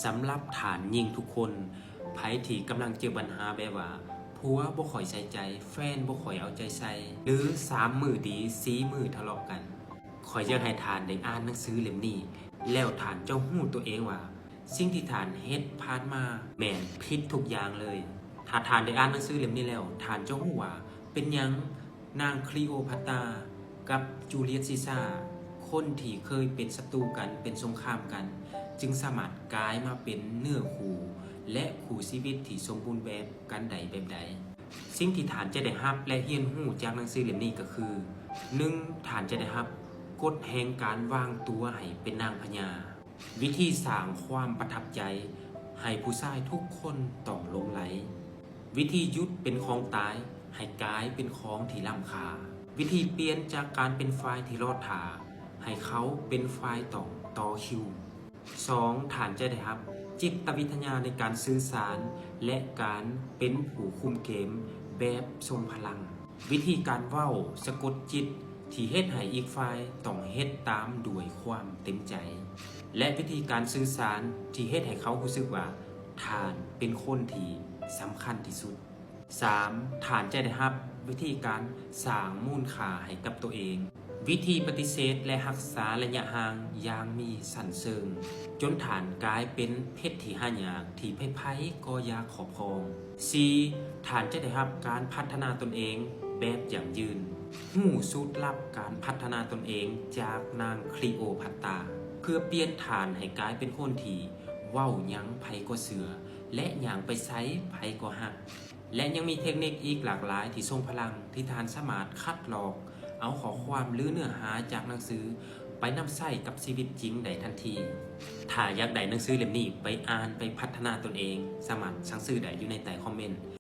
ສຳລັບທ່ານຍິງທຸກຄົນ, ໃຜທີ່ກຳລັງເຈີບັນຫາແບບວ່າ ຜົວບໍ່ຄ່ອຍໃສ່ໃຈ, ແຟນບໍ່ຄ່ອຍເອົາໃຈໃສ່ ຫຼື ສາມມື້ດີ ສີ່ມື້ທະເລາະກັນ, ຂ້ອຍຢາກໃຫ້ທ່ານໄດ້ອ່ານໜັງສືເຫຼັ້ມນີ້ ແລ້ວທ່ານຈະຮູ້ຕົວເອງວ່າ ສິ່ງທີ່ທ່ານເຮັດຜ່ານມາແມ່ນຜິດທຸກຢ່າງເລີຍ. ຖ້າທ່ານໄດ້ອ່ານໜັງສືເຫຼັ້ມນີ້ແລ້ວ, ທ່ານຈະຮູ້ວ່າເປັນຫຍັງນາງຄລີໂອພັດຕາກັບຈູລຽດຊີຊາ, ຄົນທີ່ເຄີຍເປັນສັດຕູກັນ, ເປັນສົງຄາມກັນ, ຈຶ່ງສາມາດກາຍມາເປັນເນື້ອຄູ່ ແລະ ຄູ່ຊີວິດທີ່ສົມບູນແບບກັນໄດ້ແບບໃດ. ສິ່ງທີ່ທ່ານຈະໄດ້ຮັບ ແລະ ຮຽນຮູ້ຈາກໜັງສືເຫຼັ້ມນີ້ກໍຄື ໜຶ່ງ ທ່ານຈະໄດ້ຮັບກົດແຫ່ງການວາງຕົວໃຫ້ເປັນນາງພະຍາ, ວິທີສ້າງຄວາມປະທັບໃຈໃຫ້ຜູ້ຊາຍທຸກຄົນຕ້ອງຫຼົງໄຫຼ, ວິທີຢຸດເປັນຂອງຕາຍໃຫ້ກາຍເປັນຂອງທີ່ລ້ຳຄ່າ, ວິທີປ່ຽນຈາກການເປັນຝ່າຍທີ່ລໍຖ້າ ໃຫ້ເຂົາເປັນຝ່າຍຕ້ອງຕໍ່ຄິວ. ສອງ ທ່ານຈະໄດ້ຮັບຈິດຕະວິທະຍາໃນການສື່ສານ ແລະ ການເປັນຜູ້ຄຸມເກມແບບຊົງພະລັງ, ວິທີການເວົ້າສະກົດຈິດທີ່ເຮັດໃຫ້ອີກຝ່າຍຕ້ອງເຮັດຕາມດ້ວຍຄວາມເຕັມໃຈ ແລະ ວິທີການສື່ສານທີ່ເຮັດໃຫ້ເຂົາຮູ້ສຶກວ່າທ່ານເປັນຄົນທີ່ສຳຄັນທີ່ສຸດ. ສາມ ທ່ານຈະໄດ້ຮັບວິທີການສ້າງມູນຄ່າໃຫ້ກັບຕົວເອງ, ວິທີປະຕິເສດ ແລະ ຮັກສາໄລຍະຫ່າງຢ່າງມີຊັ້ນເຊີງ ຈົນທ່ານກາຍເປັນເພັດທີ່ຫາຍາກທີ່ໃຜໆກໍຢາກຄອບຄອງ. ສີ່ ທ່ານຈະໄດ້ຮັບການພັດທະນາຕົນເອງແບບຢັ້ງຢືນ, ຮູ້ສູດລັບການພັດທະນາຕົນເອງຈາກນາງຄລີໂອພັດຕາ ເພື່ອປ່ຽນທ່ານໃຫ້ກາຍເປັນຄົນທີ່ເວົ້າຫຍັງໃຜກໍເຊື່ອ ແລະ ຍ່າງໄປໃສໃຜກໍຮັກ. ແລະ ຍັງມີເທັກນິກອີກຫຼາກຫຼາຍທີ່ຊົງພະລັງ ທີ່ທ່ານສາມາດຄັດລອກເອົາຂໍ້ຄວາມ ຫຼື ເນື້ອຫາຈາກໜັງສືໄປນຳໃຊ້ກັບຊີວິດຈິງໄດ້ທັນທີ. ຖ້າຢາກໄດ້ໜັງສືເຫຼັ້ມນີ້ໄປອ່ານ, ໄປພັດທະນາຕົນເອງ, ສາມາດສັ່ງຊື້ໄດ້ຢູ່ໃນໃຕ້ຄອມເມັນ.